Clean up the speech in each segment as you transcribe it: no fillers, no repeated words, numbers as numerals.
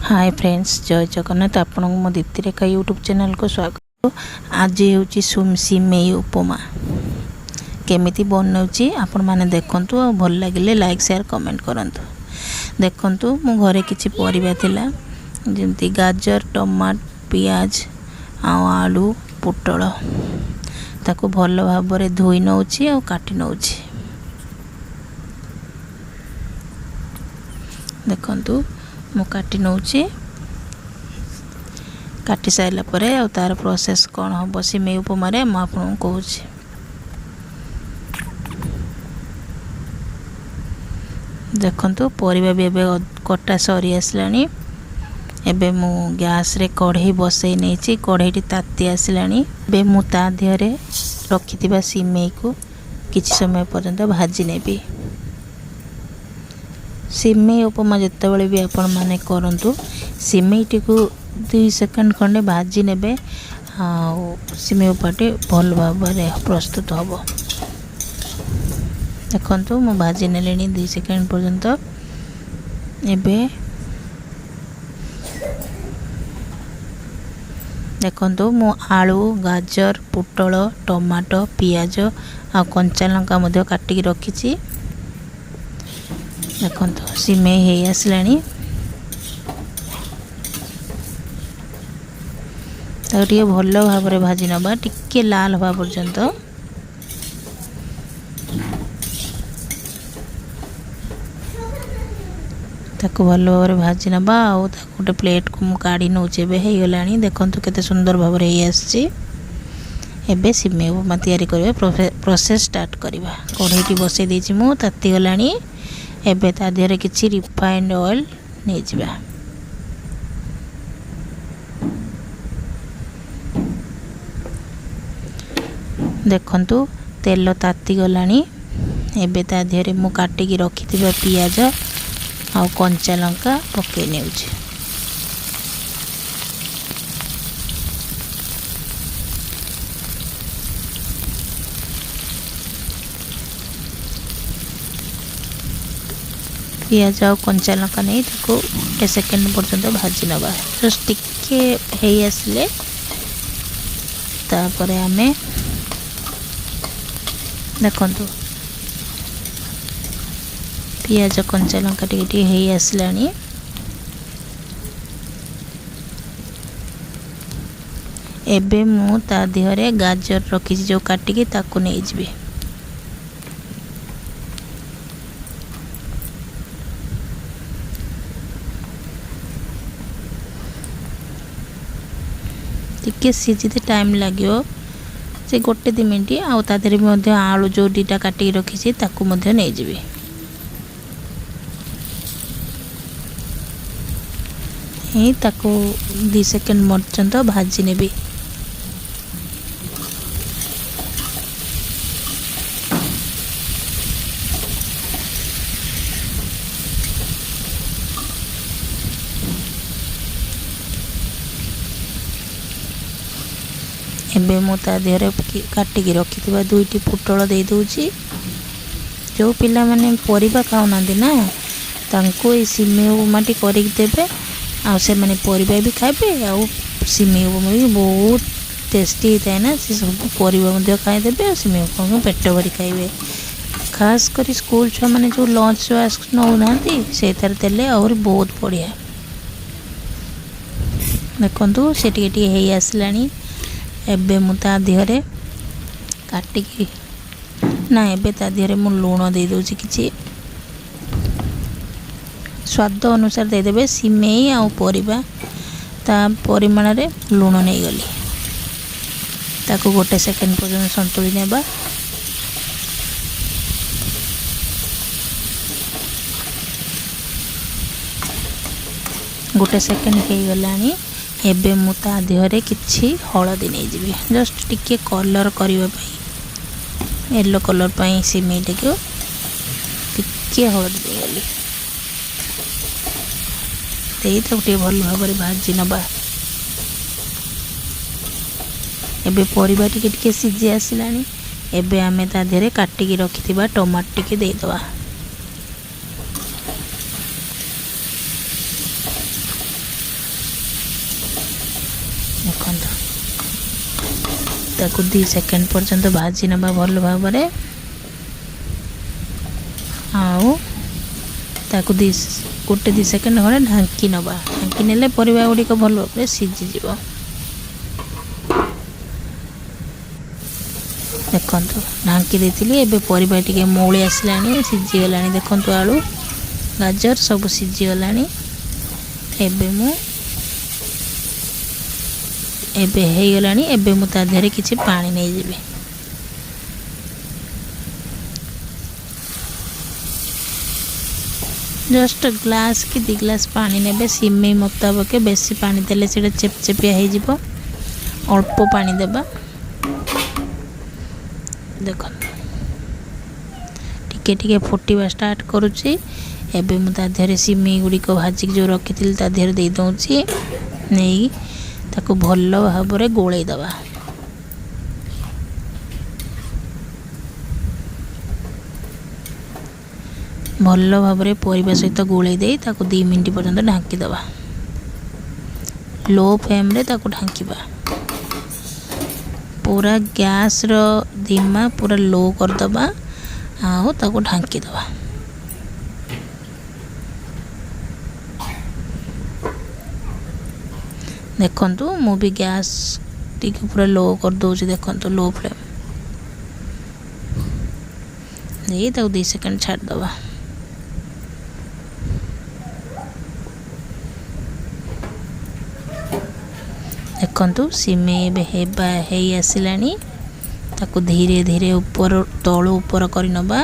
ହାଏ friends, ଜୟ ଜଗନ୍ନାଥ। ଆପଣଙ୍କୁ ମୋ Diptirekha YouTube ଚ୍ୟାନେଲ୍କୁ ସ୍ୱାଗତ। ଆଜି ହେଉଛି ସିମେଇ ଉପମା କେମିତି ବନାଉଛି, ଆପଣମାନେ ଦେଖନ୍ତୁ ଆଉ ଭଲ ଲାଗିଲେ ଲାଇକ୍, ସେୟାର, କମେଣ୍ଟ କରନ୍ତୁ। ଦେଖନ୍ତୁ, ମୁଁ ଘରେ କିଛି ପରିବା ଥିଲା, ଯେମିତି ଗାଜର, ଟମାଟୋ, ପିଆଜ ଆଉ ଆଳୁ, ପୋଟଳ। ତାକୁ ଭଲ ଭାବରେ ଧୋଇ ନେଉଛି ଆଉ କାଟି ନେଉଛି। ଦେଖନ୍ତୁ, ମୁଁ କାଟି ନେଉଛି। କାଟି ସାରିଲା ପରେ ଆଉ ତା'ର ପ୍ରୋସେସ୍ କ'ଣ ହେବ ସିମେଇ ଉପମାରେ, ମୁଁ ଆପଣଙ୍କୁ କହୁଛି। ଦେଖନ୍ତୁ, ପରିବା ବି ଏବେ କଟା ସରି ଆସିଲାଣି। ଏବେ ମୁଁ ଗ୍ୟାସ୍ରେ କଢ଼େଇ ବସେଇ ନେଇଛି। କଢ଼େଇଟି ତାତି ଆସିଲାଣି। ଏବେ ମୁଁ ତା ଦେହରେ ରଖିଥିବା ସିମେଇକୁ କିଛି ସମୟ ପର୍ଯ୍ୟନ୍ତ ଭାଜି ନେବି। ସିମେଇ ଉପମା ଯେତେବେଳେ ବି ଆପଣମାନେ କରନ୍ତୁ, ସିମେଇଟିକୁ 2 ସେକେଣ୍ଡ ଖଣ୍ଡେ ଭାଜି ନେବେ ଆଉ ସିମେଇ ଉପମାଟି ଭଲ ଭାବରେ ପ୍ରସ୍ତୁତ ହେବ। ଦେଖନ୍ତୁ, ମୁଁ ଭାଜି ନେଲିଣି 2 ସେକେଣ୍ଡ ପର୍ଯ୍ୟନ୍ତ। ଏବେ ଦେଖନ୍ତୁ, ମୁଁ ଆଳୁ, ଗାଜର, ପୋଟଳ, ଟମାଟୋ, ପିଆଜ ଆଉ କଞ୍ଚା ଲଙ୍କା ମଧ୍ୟ କାଟିକି ରଖିଛି। ଦେଖନ୍ତୁ, ସିମେଇ ହେଇ ଆସିଲାଣି। ତାକୁ ଟିକେ ଭଲ ଭାବରେ ଭାଜି ନେବା, ଟିକେ ଲାଲ ହେବା ପର୍ଯ୍ୟନ୍ତ। ତାକୁ ଭଲ ଭାବରେ ଭାଜି ନେବା ଆଉ ତାକୁ ଗୋଟେ ପ୍ଲେଟ୍କୁ ମୁଁ କାଢ଼ି ନେଉଛି। ଏବେ ହେଇଗଲାଣି। ଦେଖନ୍ତୁ, କେତେ ସୁନ୍ଦର ଭାବରେ ହେଇ ଆସିଛି। ଏବେ ସିମେଇ ଉପମା ତିଆରି କରିବା ପ୍ରୋସେସ୍ ଷ୍ଟାର୍ଟ କରିବା। କଢ଼େଇଟି ବସେଇ ଦେଇଛି ମୁଁ, ତାତିଗଲାଣି। ଏବେ ତା ଦେହରେ କିଛି ରିଫାଇଣ୍ଡ ଅଏଲ୍ ନେଇଯିବା। ଦେଖନ୍ତୁ, ତେଲ ତାତିଗଲାଣି। ଏବେ ତା ଦେହରେ ମୁଁ କାଟିକି ରଖିଥିବା ପିଆଜ ଆଉ କଞ୍ଚା ଲଙ୍କା ପକାଇ ନେଉଛି। ପିଆଜ ଆଉ କଞ୍ଚା ଲଙ୍କା ନେଇ ତାକୁ ଗୋଟେ ସେକେଣ୍ଡ ପର୍ଯ୍ୟନ୍ତ ଭାଜି ନେବା। ଜଷ୍ଟ ଟିକେ ହେଇ ଆସିଲେ ତାପରେ ଆମେ, ଦେଖନ୍ତୁ, ପିଆଜ କଞ୍ଚା ଲଙ୍କା ଟିକେ ଟିକେ ହେଇ ଆସିଲାଣି। ଏବେ ମୁଁ ତା ଦେହରେ ଗାଜର ରଖିଛି ଯେଉଁ କାଟିକି, ତାକୁ ନେଇଯିବି। ଟିକେ ସିଝିତେ ଟାଇମ୍ ଲାଗିବ, ସେ ଗୋଟେ 2 ମିନିଟ୍। ଆଉ ତା ଦେହରେ ମଧ୍ୟ ଆଳୁ ଯେଉଁ 2ଟା କାଟିକି ରଖିଛି, ତାକୁ ମଧ୍ୟ ନେଇଯିବି। ହିଁ ତାକୁ 2 ସେକେଣ୍ଡ ପର୍ଯ୍ୟନ୍ତ ଭାଜି ନେବି। ଏବେ ମୁଁ ତା ଦେହରେ କାଟିକି ରଖିଥିବା ଦୁଇଟି ପୋଟଳ ଦେଇଦେଉଛି। ଯେଉଁ ପିଲାମାନେ ପରିବା ଖାଉନାହାନ୍ତି ନା, ତାଙ୍କୁ ଏଇ ସିମେଇ ଉପମାଟି କରିକି ଦେବେ ଆଉ ସେମାନେ ପରିବା ବି ଖାଇବେ। ଆଉ ସିମେଇ ଉପମା ବି ବହୁତ ଟେଷ୍ଟି ହେଇଥାଏ ନା, ସେ ସବୁ ପରିବା ମଧ୍ୟ ଖାଇଦେବେ ଆଉ ସିମେଇ ଉପମାକୁ ପେଟ ଭରି ଖାଇବେ। ଖାସ୍ କରି ସ୍କୁଲ ଛୁଆମାନେ ଯେଉଁ ଲଞ୍ଚ ବକ୍ସ ନେଉନାହାନ୍ତି, ସେଇଥିରେ ଦେଲେ ଆହୁରି ବହୁତ ବଢ଼ିଆ। ଦେଖନ୍ତୁ, ସେ ଟିକେ ଟିକେ ହେଇ ଆସିଲାଣି। ଏବେ ମୁଁ ତା ଦେହରେ କାଟିକି ନା, ଏବେ ତା ଦେହରେ ମୁଁ ଲୁଣ ଦେଇଦେଉଛି। କିଛି ସ୍ୱାଦ ଅନୁସାରେ ଦେଇଦେବେ। ସିମେଇ ଆଉ ପରିବା ତା ପରିମାଣରେ ଲୁଣ ନେଇଗଲି। ତାକୁ ଗୋଟେ ସେକେଣ୍ଡ ପର୍ଯ୍ୟନ୍ତ ସନ୍ତୁଳି ନେବା। ଗୋଟେ ସେକେଣ୍ଡ ହେଇଗଲାଣି। ଏବେ ମୁଁ ତା ଦେହରେ କିଛି ହଳଦୀ ନେଇଯିବି, ଜଷ୍ଟ ଟିକେ କଲର୍ କରିବା ପାଇଁ, ୟେଲୋ କଲର୍ ପାଇଁ ସିମେଇଟାକୁ ଟିକେ ହଳଦୀ ଦେଇଗଲି। ଦେଇ ତାକୁ ଟିକେ ଭଲ ଭାବରେ ଭାଜି ନେବା। ଏବେ ପରିବା ଟିକେ ଟିକେ ସିଝି ଆସିଲାଣି। ଏବେ ଆମେ ତା ଦେହରେ କାଟିକି ରଖିଥିବା ଟମାଟୋ ଟିକେ ଦେଇଦେବା। ଦେଖନ୍ତୁ, ତାକୁ 2 ସେକେଣ୍ଡ ପର୍ଯ୍ୟନ୍ତ ଭାଜି ନେବା ଭଲ ଭାବରେ। ଆଉ ତାକୁ 1 2 ସେକେଣ୍ଡ ଖଣ୍ଡେ ଢାଙ୍କି ନେବା। ଢାଙ୍କି ନେଲେ ପରିବା ଗୁଡ଼ିକ ଭଲ ଭାବରେ ସିଝିଯିବ। ଦେଖନ୍ତୁ, ଢାଙ୍କି ଦେଇଥିଲି, ଏବେ ପରିବା ଟିକେ ମଉଳି ଆସିଲାଣି, ସିଝିଗଲାଣି। ଦେଖନ୍ତୁ, ଆଳୁ, ଗାଜର ସବୁ ସିଝିଗଲାଣି। ଏବେ ହେଇଗଲାଣି। ଏବେ ମୁଁ ତା ଦେହରେ କିଛି ପାଣି ନେଇଯିବି। ଜଷ୍ଟ ଗ୍ଲାସ୍ କି 2 ଗ୍ଲାସ୍ ପାଣି ନେବେ ସିମେଇ ମୁତାବକ। ବେଶୀ ପାଣି ଦେଲେ ସେଇଟା ଚେପଚେପିଆ ହେଇଯିବ, ଅଳ୍ପ ପାଣି ଦେବା। ଦେଖନ୍ତୁ, ଟିକେ ଟିକେ ଫୁଟିବା ଷ୍ଟାର୍ଟ କରୁଛି। ଏବେ ମୁଁ ତା ଦେହରେ ସିମେଇ ଗୁଡ଼ିକ ଭାଜିକି ଯେଉଁ ରଖିଥିଲି, ତା ଦେହରେ ଦେଇ ଦେଉଛି। ନେଇ ତାକୁ ଭଲ ଭାବରେ ଗୋଳେଇ ଦେବା। ଭଲ ଭାବରେ ପରିବା ସହିତ ଗୋଳେଇ ଦେଇ ତାକୁ 2 ମିନିଟ୍ ପର୍ଯ୍ୟନ୍ତ ଢାଙ୍କି ଦେବା। ଲୋ ଫ୍ଲେମ୍ରେ ତାକୁ ଢାଙ୍କିବା। ପୁରା ଗ୍ୟାସ୍ର ଧିମା, ପୁରା ଲୋ କରିଦେବା ଆଉ ତାକୁ ଢାଙ୍କିଦେବା। ଦେଖନ୍ତୁ, ମୁଁ ବି ଗ୍ୟାସ୍ ଟିକେ ପୁରା ଲୋ କରିଦେଉଛି। ଦେଖନ୍ତୁ, ଲୋ ଫ୍ଲେମ୍ ଦେଇ ତାକୁ 2 ସେକେଣ୍ଡ ଛାଡ଼ିଦେବା। ଦେଖନ୍ତୁ, ସିମେଇ ଏବେ ହେଇ ଆସିଲାଣି। ତାକୁ ଧୀରେ ଧୀରେ ଉପର ତଳୁ ଉପର କରି ନେବା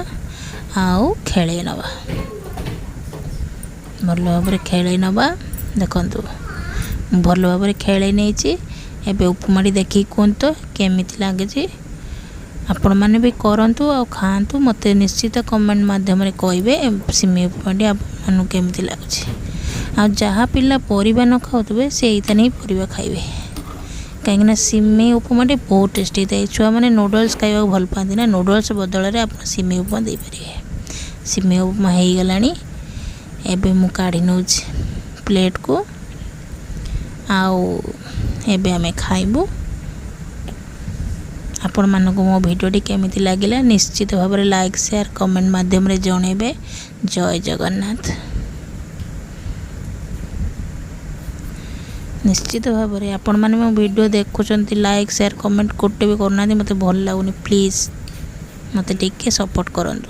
ଆଉ ଖେଳେଇ ନେବା। ଭଲ ଭାବରେ ଖେଳେଇ ନେବା। ଦେଖନ୍ତୁ, ମୁଁ ଭଲ ଭାବରେ ଖେଳେଇ ନେଇଛି। ଏବେ ଉପମାଟି ଦେଖିକି କୁହନ୍ତୁ କେମିତି ଲାଗୁଛି। ଆପଣମାନେ ବି କରନ୍ତୁ ଆଉ ଖାଆନ୍ତୁ। ମୋତେ ନିଶ୍ଚିତ କମେଣ୍ଟ ମାଧ୍ୟମରେ କହିବେ ସିମେଇ ଉପମାଟି ଆପଣମାନଙ୍କୁ କେମିତି ଲାଗୁଛି। ଆଉ ଯାହା ପିଲା ପରିବା ନ ଖାଉଥିବେ, ସେ ଏଇଟା ନେଇ ପରିବା ଖାଇବେ, କାହିଁକିନା ସିମେଇ ଉପମାଟି ବହୁତ ଟେଷ୍ଟି ହେଇଥାଏ। ଛୁଆମାନେ ନୁଡ଼ଲ୍ସ ଖାଇବାକୁ ଭଲ ପାଆନ୍ତି ନା, ନୁଡ଼ଲ୍ସ ବଦଳରେ ଆପଣ ସିମେଇ ଉପମା ଦେଇପାରିବେ। ସିମେଇ ଉପମା ହେଇଗଲାଣି। ଏବେ ମୁଁ କାଢ଼ି ନେଉଛି ପ୍ଲେଟ୍କୁ ଆଉ ଏବେ ଆମେ ଖାଇବୁ। ଆପଣମାନଙ୍କୁ ମୋ ଭିଡ଼ିଓଟି କେମିତି ଲାଗିଲା, ନିଶ୍ଚିତ ଭାବରେ ଲାଇକ୍, ସେୟାର, କମେଣ୍ଟ ମାଧ୍ୟମରେ ଜଣାଇବେ। ଜୟ ଜଗନ୍ନାଥ। ନିଶ୍ଚିତ ଭାବରେ ଆପଣମାନେ ମୋ ଭିଡ଼ିଓ ଦେଖୁଛନ୍ତି, ଲାଇକ୍, ସେୟାର, କମେଣ୍ଟ ଗୋଟେ ବି କରୁନାହାନ୍ତି, ମୋତେ ଭଲ ଲାଗୁନି। ପ୍ଲିଜ୍ ମୋତେ ଟିକେ ସପୋର୍ଟ କରନ୍ତୁ।